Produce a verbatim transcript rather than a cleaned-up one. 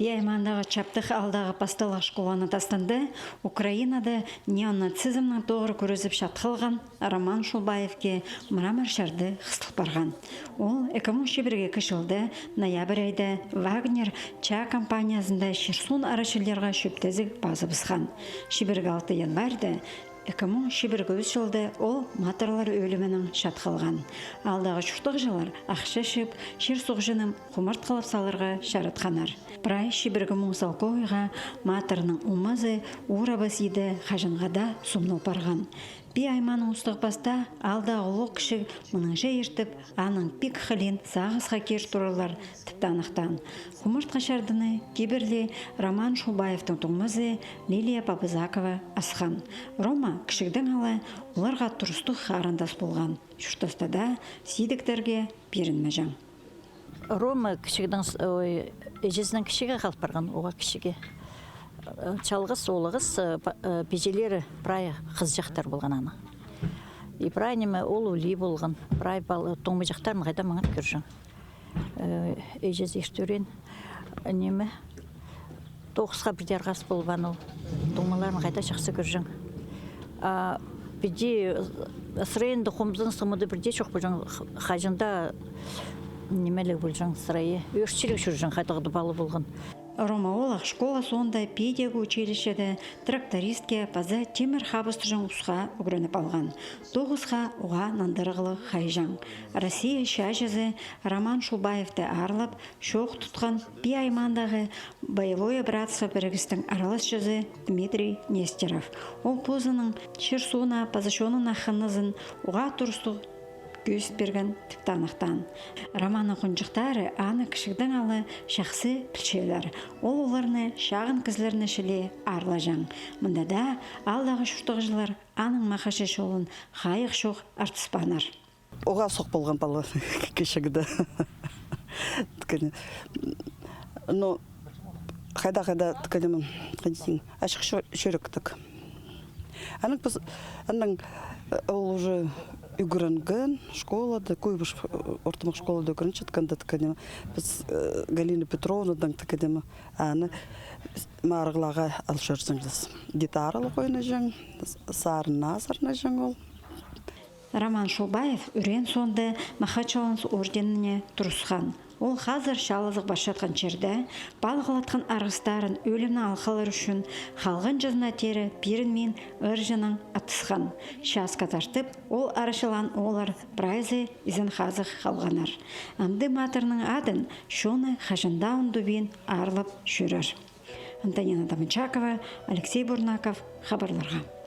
Пии аймаандағы Чаптых аалдағы пасталығ школаны тастанда Украинада неонацизмнең тоғыр кӱрезіп чатхалған Роман Шулбаевке мрамор чарды хыстыл парған. Ол ікі муң чибіргі чылда ноябрь айда Вагнер чаа компаниязында чир-суун арачыларға чӧптезіг пазыбысхан. Чибіргі алты январьда ікі муң чибіргі ӱс чылда ол матырлар ӧлімінең чатхалған. Аалдағы чуртағҷылар ахча чыып, чир-суғҷыны хумартхылап саларға чаратханнар. Прай чибіргі муң салковайға матырның умазы уурабас иді хаҷанға даа сомнал парған. Пии аймааның устағ-пастаа аалдағы улуғ-кічіг мынаңҷа иртіп, аның пик хылиин сағысха кир турарлар тіп танығ таан. Хумартхы чардыны кибірлі Роман Шулбаевтің туңмазы Лилия Папазакова асхан. Рома кічігдең ала оларға турыстығ харындас полған. Чуртаста даа сидіктерге пирінмеҷең. Рома кічігдең с-, ой, іҷезінең кічіге хал парған, оға кічіге. Э, чалғыс оолағас, э, па-, э, пиҷелері прай хызыҷахтар полған аның. И прай ниме, ол ӧлі полған, прай пал-, туңмаҷахтарын хайда маңат кӧрҷең. Э, іҷезі иртірен, ниме, тоғысха пірдее арғас полбаан ол. Туңмаларын хайда чахсы кӧрҷең. А піди сырайында хомзын сымыды пірдее чох полҷаң, х-, хаҷан даа нимеліг полҷаң сырайы. Ӧрчіліг чӧрҷең, хайдағ-да пала полған. Рома оолах школа соонда педиагоучилищеде трактористке паза тимір хабыстырҷаң усха ӱгреніп алған. Тоғысха оға нандырығлығ хайҷаң. Россия чааҷызы Роман Шулбаевты аарлап, чоох тутхан Пии аймаандағы «Боевое братство» пірігістің араласчызы Дмитрий Нестеров. Ол позының чир-сууна паза чонына хынызын оға турыстығ кӧзіт пирген тіп танығ таан. Романның хонҷыхтары аны кічігдең ала чахсы пілчелер. Ол оларны чағын кізілерні чіли аарлаҷаң. Мында даа аалдағы чуртағҷылар аның махачы чолын хайығ чох артыспааннар. Оға сох полған пала кічігде. Тікені. Но хайда-хайда, тікені, хайди тиң, ачых чӱ-, чӱректіг. Анаң піс, анаң, э, ол уже ӱгренген школада, Куйбышев, э, ортымах школада ӱгренчеткенде, тікені, піс, э, Галина Петровнадаң, тікені, аны марығларға алчатчаңмыс. Гитаралығ ойнаҷаң, с-, сарын азыраҷаң ол. Роман Шулбаев ӱреен соонда Махачы Чолланыс орденіне турысхан. Ол хазыр чаалазығ парчатхан чирде палғалатхан арғыстарын ӧлімнең алғалар ӱчӱн халғанҷызына теере пирінмин ырҷынаң атысхан. Чааска тартып, ол арачылаан оолар прайзы изен-хазых халғаннар. Амды матырның адын чоны хаҷан даа ундубин аарлап чӧрер. Антонина Домочакова, Алексей Бурнаков, хабарларға.